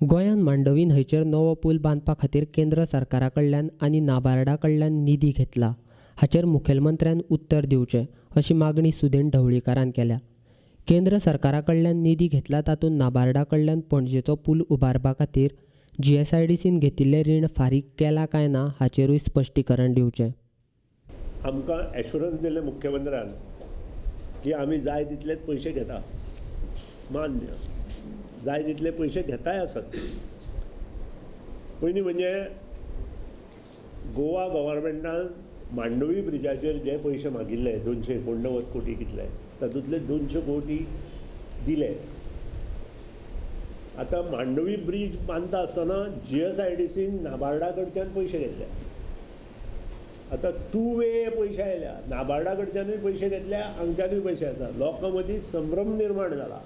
गोंयांत मांडवी न्हंयचेर नवो पूल बांदपा खातीर केंद्र सरकारा कडल्यान आनी नाबार्डा कडल्यान निधी घेतला, हाचेर मुखेलमंत्र्यान उत्तर दिवचें अशी मागणी सुदीन ढवळीकारान केल्या. केंद्र सरकारा कडल्यान निधी घेतला तातूंत नाबार्डा कडल्यान पणजेचो पूल उबारपा खातीर जीएसआयडीसीन घेतिल्लें रीण फारीक केलां काय ना हाचेरूय स्पश्टीकरण दिवचें. आमकां एश्युरन्स दिलें मुख्यमंत्र्यान की आमी जाय तितलेच पयशे घेता, मान्य, जाय तितले पयशे घेताय आसत. पयलीं म्हणजे गोवा गव्हर्मेंटान मांडवी ब्रिजाचेर जे पयशे मागिल्ले 289 कोटी कितले, तातूंतले 200 कोटी दिले. आतां मांडवी ब्रीज बांदता आसतना जीएसआयडीसीन नाबार्डा कडच्यान पयशे घेतले. आतां टू वे पयशे आयल्या, नाबार्डा कडच्यानूय पयशे घेतल्या, हांगच्यानूय पयशे येता. लोकां मदीं संभ्रम निर्माण जाला.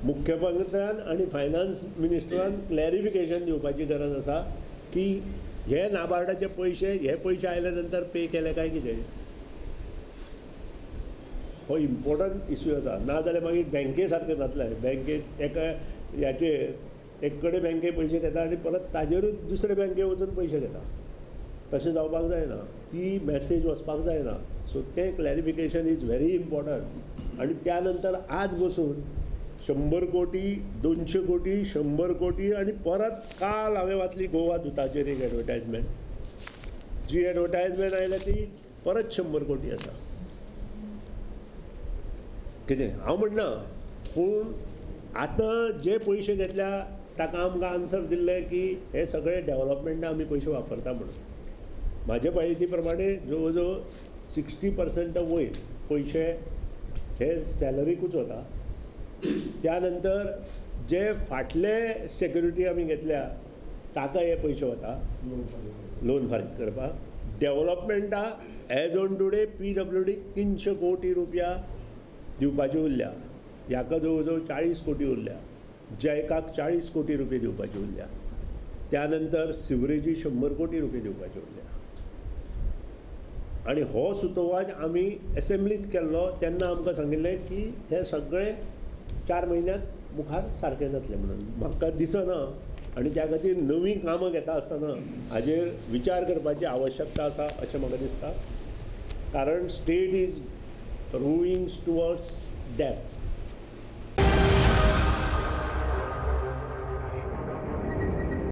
मुख्यमंत्र्यान आनी फायनान्स मिनिस्टरान क्लॅरिफिकेशन दिवपाची गरज आसा की हे नाबार्डाचे पयशे, हे पयशे आयले नंतर पे केले काय कितें, हो इम्पोर्टंट इश्यू आसा. नाजाल्यार मागीर बँके सारकें जातलें. बँकेत एका ह्याचेर एक कडेन बँके पयशे घेता आनी परत ताजेरूच दुसरे बँके वचून पयशे घेता. तशें जावपाक जायना, ती मॅसेज वचपाक जायना. सो तें क्लॅरिफिकेशन is very important. आनी त्या नंतर आज बसून 100 कोटी, 200 कोटी, 100 कोटी आनी परत काल हांवें वाचली गोवा दुताचेर एक एडवर्टायजमेंट, जी एडवर्टायजमेंट आयल्या ती परत 100 कोटी आसा. कितें हांव म्हणना, पूण आतां जे पयशे घेतल्या ताका आमकां आन्सर दिल्लें की हे सगळे डेवलपमेंटाक आमी पयशे वापरता म्हणून. म्हाजे म्हायती प्रमाणे जवळ जवळ 60% वयर पयशे हे सॅलरीकूच वता. त्या नंतर जे फाटले सेक्युरिटी आमी घेतल्या ताका हे पयशे वता लोन फारीक करपाक. डेवलपमेंटा एज ऑन टुडे PWD 300 कोटी रुपया दिवपाची उरल्या, ह्याका जवळ जवळ 40 कोटी उरल्या, जयकाक 40 कोटी रुपया दिवपाची उरल्या, त्या नंतर सिवरेजी 100 कोटी रुपया दिवपाची उरल्या. आनी हो सुतोवाच आमी एसेंब्लीत केल्लो तेन्ना आमकां सांगिल्लें की हे सगळे 4 म्हयन्यांत मुखार सारकें जातलें म्हणून. म्हाका दिसना आनी त्या खातीर नवीं कामां घेता आसतना हाजेर विचार करपाची आवश्यकता आसा अशें म्हाका दिसता. कारण state is rowing towards death.